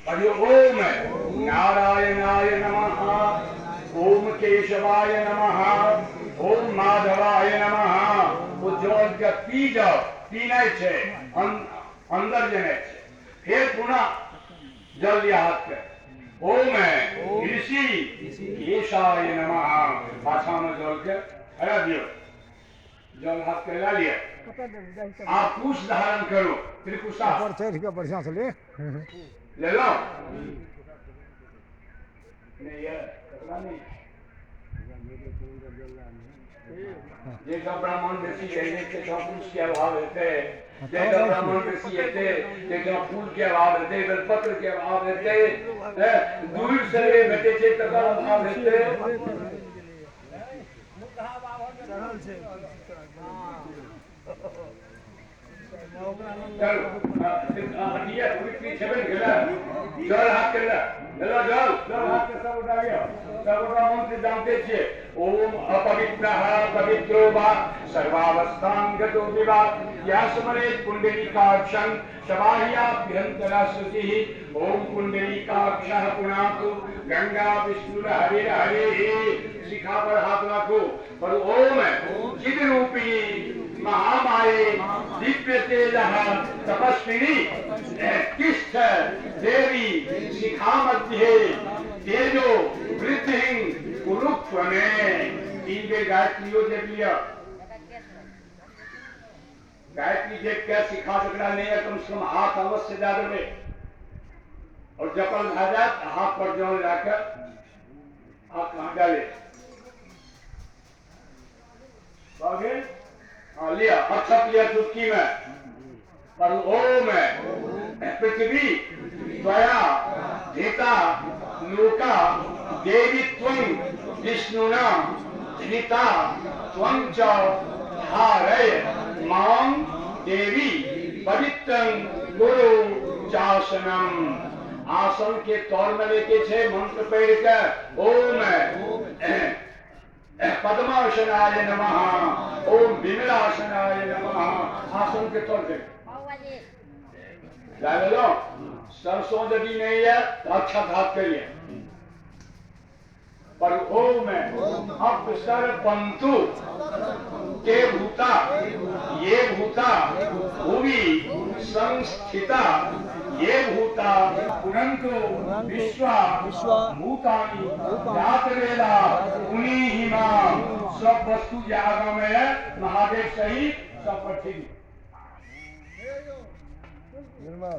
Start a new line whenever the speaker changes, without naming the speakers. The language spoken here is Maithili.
पढ़ियो ओम नारायणाय नमः, ओम केशवाय नमः, ओम माधवाय नमः। ओ जल के पी जाओ, पीनाइ छै, अंदर जेनाइ छै। फेर पुनः जल लिया हाथ के, ओम ऋषि केशाय नमः, पाछा में जल के हरा दियो, जल हाथ के ला लिया। आप कुश धारण करो, त्रिकुशा
ऊपर चढ़ के बढ़िया से ले
ले लो। नहीं ये कपड़ा नहीं, जे सब ब्राह्मण बेसी हेतै ताहिठाम कुश के अभाव हेतै, जे सब ब्राह्मण बेसी हेतै ताहिठाम फूल के अभाव हेतै, बेलपत्र के अभाव हेतै, दूर से भेटै छै तकर अभाव हेतै। चल जल हाथ के ले जल, जल हाथ के सब उठा लिया, सब गोटा मंत्र जानते छियै। ओम अपवित्रः पवित्रो वा सर्वावस्थां गतो विवा या स्मरेत् पुण्डरीकाक्षं सबाह्याभ्यन्तरा शुचिः। ओम पुण्डरीकाक्षः पुनातु गंगा विष्णु हरे हरे। शिखा पर हाथ राखू और ओम चिद रूपिणी महामाये दिव्य तेजः तपस्विनी तिष्ठ देवी शिखा मध्ये तेजो वृद्धि कुरुत्वमे। तीन बेर गायत्रियो जप लिया, गायत्री जप के शिखा जकरा नहीं है कम से कम हाथ अवश्य दे देबै, और जपल भए जायत हाथ पर जल लए हाथ कहाँ डाले भऽ हाँ लिया, अक्षत लिया चुटकी में, पर ओम पृथ्वी त्वया धृता लोका देवी त्वं विष्णुना धृता त्वं च धारय मां देवी पवित्रं गुरु चासनम। आसन के तौर में लेके छे मंत्र पढ़ के ओम पद्मासनाय नमः, ओम विमलासनाय नमः। आसन के तौर पे लो। सरसों यदि नहीं है तो अच्छा हाथ के लिए पर ओम अपसर्पन्तु ते भूता ये भूता भूमि संस्थिता ये भूता पुनन्तु विश्वा भूतानि जातवेदा पुनीहिमा। सब वस्तु जे आगा में है महादेव सहित सब पर ठीक।
निर्मल